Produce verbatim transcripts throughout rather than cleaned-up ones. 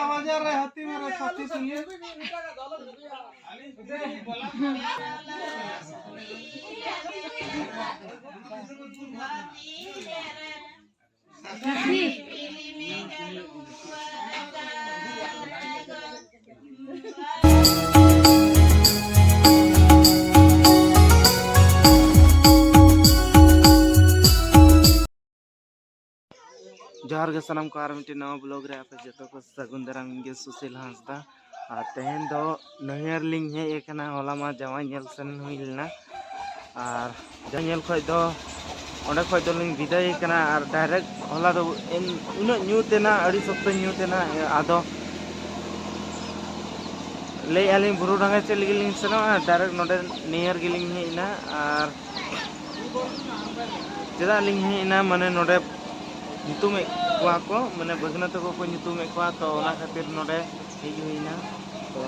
बाजार रे हाथी मेरे साथी सुनिए। ᱡᱚᱦᱟᱨ ᱜᱮ ᱥᱟᱱᱟᱢ ᱠᱚ, ᱟᱨ ᱢᱤᱫᱴᱮᱱ ᱱᱟᱣᱟ ᱵᱞᱚᱜ ᱨᱮ ᱟᱯᱮ ᱡᱚᱛᱚ ᱠᱚ ᱥᱟᱹᱜᱩᱱ ᱫᱟᱨᱟᱢ᱾ ᱤᱧ ᱜᱮ ᱥᱩᱥᱤᱞ ᱦᱟᱸᱥᱫᱟ᱾ ᱟᱨ ᱛᱮᱦᱮᱧ ᱫᱚ ᱱᱟᱹᱭᱦᱟᱹᱨ ᱞᱤᱧ ᱦᱮᱡ ᱟᱠᱟᱱᱟ᱾ ᱦᱚᱞᱟ ᱢᱟ ᱡᱟᱶᱟᱭ ᱧᱮᱞ ᱥᱮᱱ ᱦᱩᱭ ᱞᱮᱱᱟ, ᱟᱨ ᱡᱟᱶᱟᱭ ᱧᱮᱞ ᱠᱷᱚᱡ ᱫᱚ, ᱚᱸᱰᱮ ᱠᱷᱚᱡ ᱫᱚᱞᱤᱧ ᱵᱤᱫᱟᱹᱭ ᱠᱟᱱᱟ᱾ ᱟᱨ ᱰᱟᱭᱨᱮᱠᱴ ᱦᱚᱞᱟ ᱫᱚ ᱮᱱ-, ᱩᱱᱟᱹᱜ ᱧᱩᱛ ᱮᱱᱟ, ᱟᱹᱰᱤ ᱥᱚᱠᱛᱚ ᱧᱩᱛ ᱮᱱᱟ᱾ ᱟᱫᱚ ᱞᱟᱹᱭᱮᱫᱼᱟ ᱞᱤᱧ ᱵᱩᱨᱩ ᱰᱟᱸᱜᱟ ᱪᱮᱫ ᱞᱟᱹᱜᱤᱫ ᱞᱤᱧ ᱥᱮᱱᱚᱜᱼᱟ, ᱰᱟᱭᱨᱮᱠᱴ ᱱᱚᱰᱮ ᱱᱟᱹᱭᱦᱟᱹᱨ ᱜᱮᱞᱤᱧ ᱦᱮᱡ ᱮᱱᱟ᱾ ᱟᱨ ᱪᱮᱫᱟᱜ ᱞᱤᱧ ᱦᱮᱡ ᱮᱱᱟ, ᱢᱟᱱᱮ ᱱᱚᱰᱮ ᱧᱩᱛᱩᱢᱮᱫ ᱠᱚᱣᱟ ᱠᱚ, ᱢᱟᱱᱮ ᱵᱷᱟᱹᱜᱽᱱᱟᱹ ᱛᱟᱠᱚ ᱠᱚ ᱧᱩᱛᱩᱢᱮᱫ ᱠᱚᱣᱟ, ᱛᱚ ᱚᱱᱟ ᱠᱷᱟᱹᱛᱤᱨ ᱱᱚᱰᱮ ᱦᱮᱡ ᱦᱩᱭᱱᱟ᱾ ᱛᱚ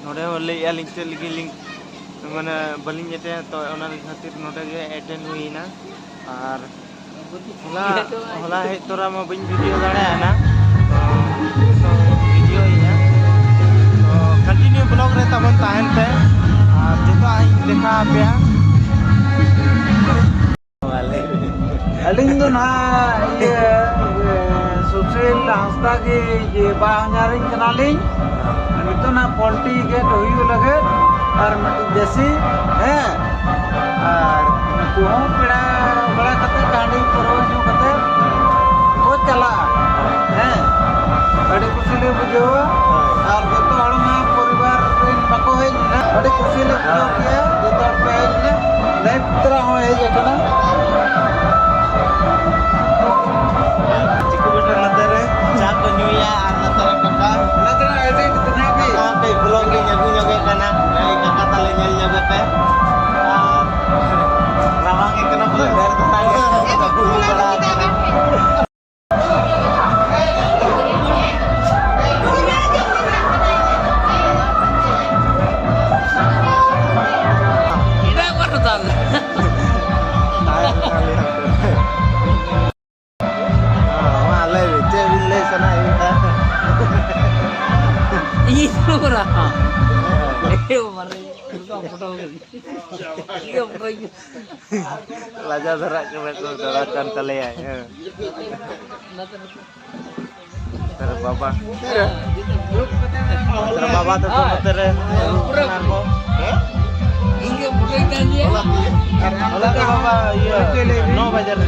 ᱱᱚᱰᱮ ᱦᱚᱸ ᱞᱟᱹᱭᱮᱫᱼᱟ ᱞᱤᱧ ᱪᱮᱫ ᱞᱟᱹᱜᱤᱫ ᱞᱤᱧ, ᱢᱟᱱᱮ ᱵᱟᱹᱞᱤᱧ ᱮᱴᱮᱱ, ᱛᱚ ᱚᱱᱟ ᱠᱷᱟᱹᱛᱤᱨ ᱱᱚᱰᱮ ᱜᱮ ᱮᱴᱮᱱ ᱦᱩᱭᱱᱟ᱾ ᱟᱨ ᱦᱚᱞᱟ, ᱦᱚᱞᱟ ᱦᱮᱡ ᱛᱚᱨᱟ ᱢᱟ ᱵᱟᱹᱧ ᱵᱷᱤᱰᱤᱭᱳ ᱫᱟᱲᱮᱭᱟᱜᱼᱟ᱾ ᱛᱚ ᱱᱤᱛᱚᱜ ᱵᱷᱤᱰᱤᱭᱳᱭᱮᱫᱼᱟ᱾ ᱛᱚ ᱠᱚᱱᱴᱤᱱᱤᱭᱩ ᱵᱞᱚᱜ ᱨᱮ ᱛᱟᱵᱚᱱ ᱛᱟᱦᱮᱱ ᱯᱮ, ᱟᱨ ᱡᱚᱛᱚᱣᱟᱜ ᱤᱧ ᱫᱮᱠᱷᱟᱣ ᱟᱯᱮᱭᱟ᱾ ᱟᱹᱞᱤᱧ ᱫᱚ ᱱᱟᱦᱟᱜ ᱤᱭᱟᱹ, ᱤᱭᱟᱹ, ᱥᱩᱥᱤᱞ ᱦᱟᱸᱥᱫᱟ ᱜᱮ ᱤᱭᱟᱹ ᱵᱟ ᱦᱚᱧᱦᱟᱨᱤᱧ ᱠᱟᱱᱟᱞᱤᱧ᱾ ᱱᱤᱛᱚᱜ ᱱᱟᱦᱟᱜ ᱯᱳᱞᱴᱤ ᱜᱮᱴ ᱦᱩᱭᱩᱜ ᱞᱟᱹᱜᱤᱫ ᱟᱨ ᱢᱤᱫᱴᱤᱡ ᱫᱮᱥᱤ, ᱦᱮᱸ, ᱟᱨ ᱱᱩᱠᱩ ᱦᱚᱸ ᱯᱮᱲᱟ ᱵᱟᱲᱟ ᱠᱟᱛᱮ ᱦᱟᱺᱰᱤ ᱯᱟᱹᱨᱣᱟᱹ ᱧᱩ ᱠᱟᱛᱮ ᱠᱚ ᱪᱟᱞᱟᱜᱼᱟ, ᱦᱮᱸ, ᱟᱹᱰᱤ ᱠᱩᱥᱤ ᱞᱮ ᱵᱩᱡᱷᱟᱹᱣᱟ᱾ ᱟᱨ ᱡᱚᱛᱚ ᱦᱚᱲ ᱢᱟ ᱯᱚᱨᱤᱵᱟᱨ ᱨᱮᱱ ᱵᱟᱠᱚ ᱦᱮᱡ ᱞᱮᱱᱟ, ᱟᱹᱰᱤ ᱠᱩᱥᱤ ᱞᱮ ᱵᱩᱡᱷᱟᱹᱣ ᱠᱮᱜᱼᱟ, ᱡᱚᱛᱚ ᱦᱚᱲ ᱯᱮ ᱦᱮᱡ ᱞᱮᱱᱟ᱾ ᱞᱟᱹᱭ ᱛᱚᱨᱟ ᱦᱚᱸ ᱦᱮᱡ ᱟᱠᱟᱱᱟ᱾ ᱪᱤᱠᱩ ᱵᱮᱴᱟ ᱱᱚᱛᱮ ᱨᱮ ᱪᱟ ᱠᱚ ᱧᱩᱭᱟ ᱟᱨ ᱱᱚᱛᱮ ᱨᱮ ᱠᱟᱠᱟ᱾ ᱱᱚᱛᱮ ᱨᱮ ᱟᱹᱰᱤ ᱫᱩᱱᱤᱭᱟᱹ ᱜᱮ᱾ ᱠᱟᱠᱟ ᱠᱟᱹᱡ ᱵᱞᱚᱜ ᱞᱤᱧ ᱟᱹᱜᱩ ᱧᱚᱜᱮ ᱠᱟᱱᱟ᱾ ᱱᱚᱜᱼᱚᱭ ᱠᱟᱠᱟ ᱛᱟᱞᱮ ᱧᱮᱞ ᱧᱚᱜᱮ ᱯᱮ᱾ ᱟᱨ ᱨᱟᱵᱟᱝ ᱮ ᱠᱟᱱᱟ ᱵᱚᱞᱮ ᱰᱷᱮᱨ ᱫᱷᱟᱨᱟ ᱜᱮ᱾ ᱵᱟᱠᱚ ᱦᱩᱭ ᱵᱟᱲᱟ ᱟᱠᱟᱱᱟ᱾ ᱞᱟᱡᱟ ᱫᱷᱟᱨᱟᱜ ᱠᱟᱱᱟ ᱠᱚ, ᱫᱟᱫᱟ ᱠᱟᱱ ᱛᱟᱞᱮᱭᱟᱭ᱾ ᱦᱮᱸ᱾ ᱟᱨ ᱵᱟᱵᱟ, ᱟᱨ ᱵᱟᱵᱟ ᱛᱟᱠᱚ ᱱᱚᱛᱮ ᱨᱮ ᱫᱩᱲᱩᱵ ᱠᱟᱱᱟ ᱠᱚ᱾ ᱦᱚᱞᱟ ᱫᱚ ᱵᱟᱵᱟ ᱤᱭᱟᱹ ᱱᱚ ᱵᱟᱡᱮ ᱨᱮ᱾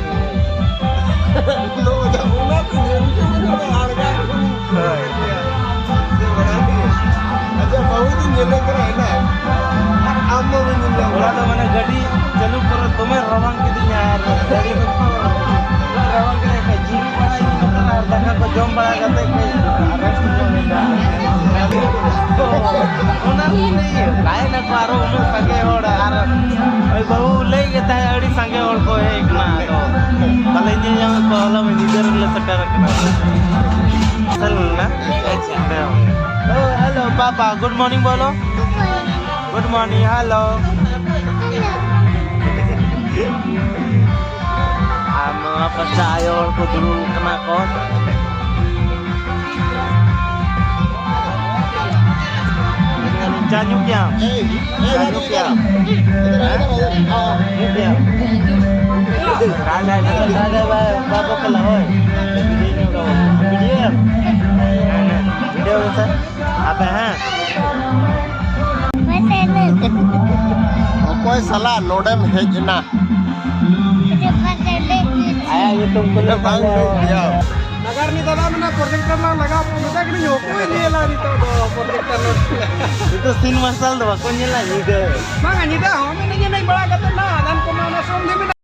ᱦᱳᱭ᱾ ᱟᱪᱪᱷᱟ, ᱵᱟᱹᱦᱩ ᱫᱚ ᱧᱮᱞᱮ ᱠᱟᱱᱟ ᱦᱮᱱᱟᱜ᱾ ᱟᱢ ᱢᱟ ᱵᱟᱹᱧ ᱧᱮᱞ ᱧᱟᱢ ᱦᱚᱞᱟ ᱫᱚ ᱢᱟᱱᱮ ᱜᱟᱹᱰᱤ ᱪᱟᱹᱞᱩ ᱯᱚᱨᱮ ᱫᱚᱢᱮ ᱨᱟᱵᱟᱝ ᱠᱤᱫᱤᱧᱟ ᱟᱨ ᱜᱟᱹᱰᱤ ᱫᱚ ᱨᱟᱵᱟᱝ ᱠᱮᱫᱟᱭ, ᱠᱷᱟᱡ ᱡᱤᱞ ᱵᱟᱲᱟ ᱦᱩᱭᱩᱜ ᱠᱟᱱᱟ ᱟᱨ ᱫᱟᱠᱟ ᱠᱚ ᱡᱚᱢ ᱵᱟᱲᱟ ᱠᱟᱛᱮ ᱠᱷᱟᱡ rest ᱧᱚᱜ ᱦᱩᱭᱱᱟ᱾ ᱚᱱᱟ ᱠᱚ ᱞᱟᱹᱭ ᱛᱟᱦᱮᱱᱟᱠᱚ ᱟᱨᱚ ᱩᱱᱟᱹᱜ ᱥᱟᱸᱜᱮ ᱦᱚᱲ ᱟᱨ ᱳᱭ ᱵᱟᱹᱦᱩ ᱞᱟᱹᱭ ᱜᱮ ᱛᱟᱦᱮᱸ ᱟᱹᱰᱤ ᱥᱟᱸᱜᱮ ᱦᱚᱲ ᱠᱚ ᱦᱮᱡ ᱠᱟᱱᱟ, ᱟᱫᱚ ᱵᱟᱞᱮ ᱧᱮᱞ ᱧᱟᱢᱮᱫ ᱠᱚᱣᱟ, ᱦᱚᱞᱟ ᱢᱤᱫ ᱧᱤᱫᱟᱹ ᱨᱮᱞᱮ ᱥᱮᱴᱮᱨ ᱟᱠᱟᱱᱟ᱾ ᱥᱮᱱ ᱞᱮᱱᱟ? ᱟᱪᱪᱷᱟ᱾ ᱦᱮᱸ᱾ Oh, hello, ᱯᱟᱯᱟ, good morning ᱵᱚᱞᱚ᱾ Good morning, hello. ᱟᱨ ᱱᱚᱣᱟ ᱯᱟᱥᱴᱟ ᱟᱭᱳ ᱦᱚᱲ ᱠᱚ ᱫᱩᱲᱩᱵ ᱠᱟᱱᱟ ᱠᱚ᱾ ᱪᱟ ᱧᱩ ᱠᱮᱭᱟᱢ? ᱪᱟ ᱧᱩ ᱠᱮᱭᱟᱢ? ᱦᱮᱸ? ᱧᱩ ᱠᱮᱭᱟᱢ? ᱵᱟᱵᱚ ᱠᱟᱞᱟ, ᱦᱳᱭ᱾ ᱵᱤᱰᱤᱭᱳ ᱧᱩ ᱠᱟᱵᱚ᱾ ᱵᱤᱰᱤᱭᱳ ᱮᱢ? ᱦᱮᱸ, ᱦᱮᱸ᱾ ᱵᱤᱰᱤᱭᱳ ᱢᱮᱥᱮ᱾ ᱟᱯᱮ ᱦᱮᱸ᱾ ᱚᱠᱚᱭ ᱥᱟᱞᱟ ᱱᱚᱰᱮᱢ ᱦᱮᱡ ᱮᱱᱟ? ᱟᱭᱟᱜ ᱧᱩᱛᱩᱢ ᱠᱚ ᱞᱟᱹᱭ ᱵᱟᱝ ᱞᱟᱹᱭ ᱜᱮᱭᱟ᱾ ᱱᱟᱜᱟᱨ ᱨᱤᱱᱤᱡ ᱫᱟᱫᱟ ᱢᱮᱱᱟ, projector ᱞᱟᱝ ᱞᱟᱜᱟᱣ ᱠᱚ ᱢᱮᱛᱟ ᱠᱤᱱᱟᱹᱧ, ᱚᱠᱚᱭ ᱧᱮᱞᱟ ᱱᱤᱛᱚᱜ ᱫᱚ projector ᱱᱚᱰᱮ? ᱱᱤᱛᱚᱜ ᱥᱤᱧ ᱢᱟᱨᱥᱟᱞ ᱫᱚ ᱵᱟᱠᱚ ᱧᱮᱞᱟ, ᱧᱤᱫᱟᱹ᱾ ᱵᱟᱝᱟ, ᱧᱤᱫᱟᱹ ᱦᱚᱸ ᱢᱤᱫ ᱮᱱᱮᱡ ᱵᱟᱲᱟ ᱠᱟᱛᱮ ᱱᱟ ᱟᱫᱷᱟᱱ ᱠᱚᱢᱟ ᱚᱱᱟ ᱥᱚᱱᱫᱷᱤ ᱢᱮᱱᱟᱜ᱾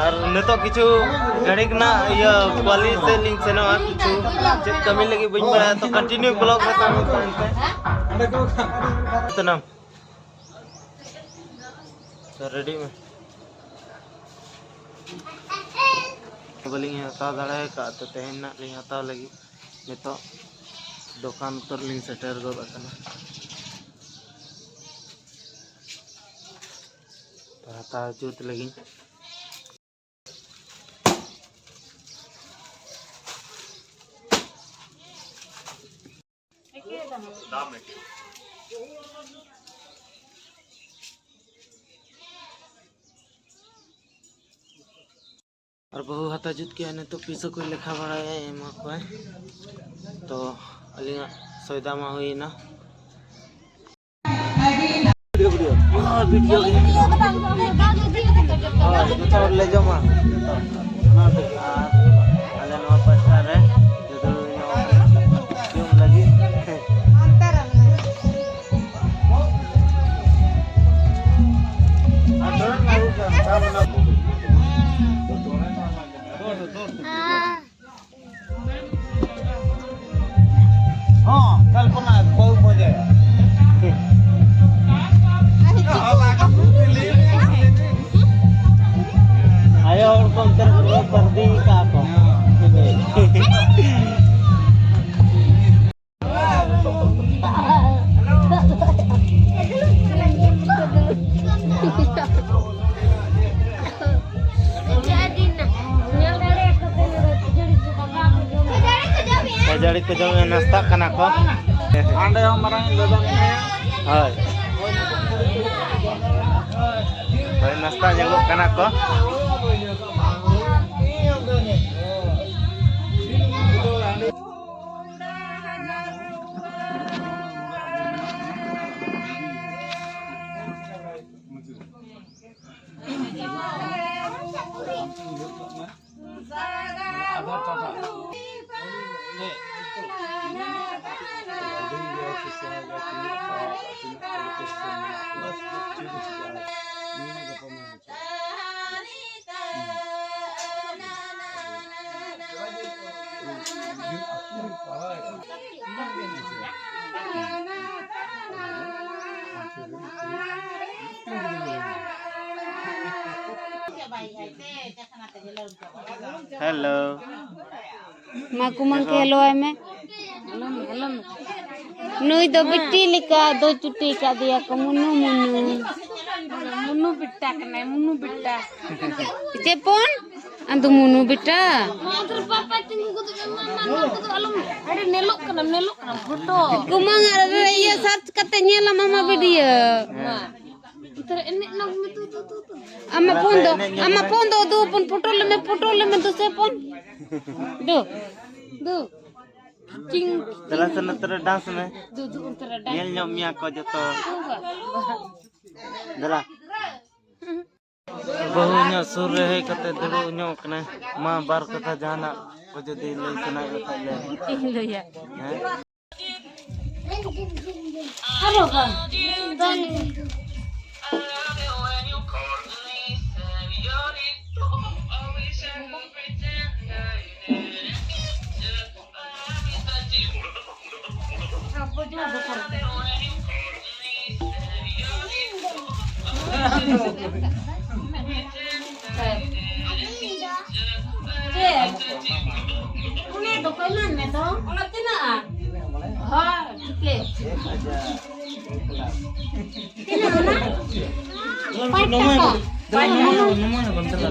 ᱟᱨ ᱱᱤᱛᱚᱜ ᱠᱤᱪᱷᱩ ᱜᱷᱟᱹᱲᱤᱡ ᱨᱮᱱᱟᱜ ᱤᱭᱟᱹ ᱠᱚᱞᱮᱡᱽ ᱥᱮᱫ ᱞᱤᱧ ᱥᱮᱱᱚᱜᱼᱟ, ᱠᱤᱪᱷᱩ ᱪᱮᱫ ᱠᱟᱹᱢᱤ ᱞᱟᱹᱜᱤᱫ ᱵᱟᱹᱧ ᱵᱟᱲᱟᱭᱟ, ᱛᱚ continue vlog ᱨᱮ ᱛᱟᱦᱮᱱ ᱯᱮ᱾ ᱥᱟᱱᱟᱢ ᱛᱚ ready ᱢᱮ᱾ ᱵᱟᱹᱞᱤᱧ ᱦᱟᱛᱟᱣ ᱫᱟᱲᱮ ᱟᱠᱟᱫ, ᱛᱚ ᱛᱮᱦᱮᱧ ᱱᱟᱜ ᱞᱤᱧ ᱦᱟᱛᱟᱣ ᱞᱟᱹᱜᱤᱫ᱾ ᱱᱤᱛᱚᱜ ᱫᱚᱠᱟᱱ ᱩᱛᱟᱹᱨ ᱞᱤᱧ ᱥᱮᱴᱮᱨ ᱜᱚᱫ ᱟᱠᱟᱱᱟ᱾ ᱛᱚ ᱦᱟᱛᱟᱣ ᱡᱩᱛ ᱞᱟᱹᱜᱤᱫ᱾ ᱟᱨ ᱵᱟᱹᱦᱩ ᱦᱟᱛᱟᱣ ᱡᱩᱛ ᱠᱮᱜᱼᱟ, ᱱᱤᱛᱚᱜ ᱯᱩᱭᱥᱟᱹ ᱠᱚᱭ ᱞᱮᱠᱷᱟ ᱵᱟᱲᱟᱭᱟ, ᱮᱢᱟ ᱠᱚᱣᱟᱭ᱾ ᱛᱚ ᱟᱹᱞᱤᱧᱟᱜ ᱥᱚᱭᱫᱟ ᱢᱟ ᱦᱩᱭᱮᱱᱟ᱾ ᱦᱳᱭ, ᱵᱷᱤᱰᱤᱭᱳ ᱜᱮ᱾ ᱦᱳᱭ, ᱡᱚᱛᱚ ᱦᱚᱲ ᱞᱮ ᱡᱚᱢᱟ᱾ ᱟᱨ ᱟᱞᱮ ᱱᱚᱣᱟ ᱯᱟᱥᱴᱟ ᱨᱮ ᱡᱚᱢ ᱞᱟᱹᱜᱤᱫ᱾ ᱦᱚᱸ, ᱠᱚᱞᱯᱚᱱᱟ ᱵᱚᱦᱩ ᱢᱚᱡᱟ᱾ ᱟᱭᱳ ᱦᱚᱲ ᱠᱚ ᱚᱱᱛᱮ ᱨᱮᱠᱚ ᱥᱟᱹᱨᱫᱤ ᱠᱟᱜᱼᱟ ᱠᱚ᱾ ᱠᱷᱟᱹᱡᱟᱹᱲᱤ ᱠᱚ ᱡᱚᱢᱮᱫᱼᱟ, ᱱᱟᱥᱛᱟᱜ ᱠᱟᱱᱟ ᱠᱚ᱾ ᱦᱟᱸᱰᱮ ᱦᱚᱸ ᱢᱟᱨᱟᱝ ᱫᱟᱫᱟ ᱢᱮᱱᱟᱭᱟ᱾ ᱦᱳᱭ᱾ ᱦᱳᱭ, ᱱᱟᱥᱛᱟ ᱧᱚᱜᱚᱜ ᱠᱟᱱᱟ ᱠᱚ᱾ Hello. ᱢᱟ ᱠᱩᱢᱟᱹᱝ ᱠᱮ hello ᱟᱭ ᱢᱮ᱾ ᱱᱩᱭ ᱫᱚ ᱵᱤᱴᱤ ᱞᱮᱠᱟ ᱫᱚ ᱪᱩᱴᱤ ᱠᱟᱫᱮᱭᱟ ᱠᱚ, ᱢᱩᱱᱩ ᱢᱩᱱᱩ᱾ ᱢᱩᱱᱩ ᱵᱤᱴᱟ ᱠᱟᱱᱟᱭ, ᱢᱩᱱᱩ ᱵᱤᱴᱟ᱾ ᱪᱮᱫ ᱯᱚᱱ? ᱟᱫᱚ ᱢᱩᱱᱩ ᱵᱮᱴᱟ᱾ ᱱᱚᱣᱟ ᱫᱚ ᱯᱟᱯᱟ ᱛᱤᱸᱜᱩ ᱜᱚᱫᱚᱜ ᱢᱮ, ᱢᱟ, ᱢᱟ, ᱱᱚᱣᱟ ᱠᱚᱫᱚ ᱟᱞᱚᱢ, ᱟᱹᱰᱤ ᱧᱮᱞᱚᱜ ᱠᱟᱱᱟ, ᱧᱮᱞᱚᱜ ᱠᱟᱱᱟ, ᱯᱷᱳᱴᱳ᱾ ᱠᱩᱢᱟᱹᱝ ᱟᱨ ᱤᱭᱟᱹ ᱥᱟᱨᱪ ᱠᱟᱛᱮ ᱧᱮᱞᱟᱢ ᱟᱢᱟᱜ ᱵᱷᱤᱰᱤᱭᱳ᱾ ᱢᱟ᱾ ᱩᱛᱟᱹᱨ ᱮᱱᱮᱡ ᱱᱚᱜ ᱢᱮ, ᱫᱩ, ᱫᱩ, ᱫᱩ, ᱫᱩ᱾ ᱟᱢᱟᱜ ᱯᱷᱳᱱ ᱫᱚ, ᱟᱢᱟᱜ ᱯᱷᱳᱱ ᱫᱚ ᱩᱫᱩᱜ ᱟᱵᱚᱱ, ᱯᱷᱳᱴᱳ ᱞᱮᱢᱮ, ᱯᱷᱳᱴᱳ ᱞᱮᱢᱮ, ᱫᱩ ᱥᱮ ᱯᱷᱳᱱ᱾ ᱫᱩ, ᱫᱩ᱾ ᱪᱤᱝ᱾ ᱫᱮᱞᱟ ᱥᱮ ᱱᱚᱛᱮ ᱨᱮ ᱰᱟᱱᱥ ᱢᱮ᱾ ᱫᱩ, ᱫᱩ, ᱚᱱᱛᱮ ᱨᱮ ᱰᱟᱱᱥ᱾ ᱧᱮᱞ ᱧᱚᱜ ᱢᱮᱭᱟ ᱠᱚ ᱡᱚᱛᱚ᱾ ᱫᱩ, ᱵᱟ᱾ ᱫᱮᱞᱟ᱾ ᱵᱟᱹᱦᱩ ᱤᱧᱟᱹᱜ ᱥᱩᱨ ᱨᱮ ᱦᱮᱡ ᱠᱟᱛᱮ ᱫᱩᱲᱩᱵ ᱧᱚᱜ ᱠᱟᱱᱟᱭ᱾ ᱢᱟ ᱵᱟᱨ ᱠᱟᱛᱷᱟ ᱡᱟᱦᱟᱱᱟᱜ ᱠᱚ ᱡᱩᱫᱤ ᱞᱟᱹᱭ ᱥᱟᱱᱟᱭᱮᱫ ᱠᱚ ᱠᱷᱟᱡ ᱞᱟᱹᱭ᱾ ᱪᱮᱫ ᱤᱧ ᱞᱟᱹᱭᱟ? ᱦᱮᱸ? ᱟᱨᱚ ᱵᱟᱝ᱾ ᱵᱟᱝ᱾ ᱪᱮᱫ? ᱚᱱᱟ ᱫᱚ ᱠᱚ ᱮᱢᱟᱱ ᱢᱮ ᱫᱚ᱾ ᱚᱱᱟ ᱛᱤᱱᱟᱹᱜᱼᱟ? ᱦᱳᱭ, ᱴᱷᱤᱠᱟᱹ᱾ ᱛᱤᱱᱟᱹᱜ ᱚᱱᱟ? ᱯᱟᱸᱪ ᱴᱟᱠᱟ᱾ ᱯᱟᱸᱪ ᱴᱟᱠᱟ᱾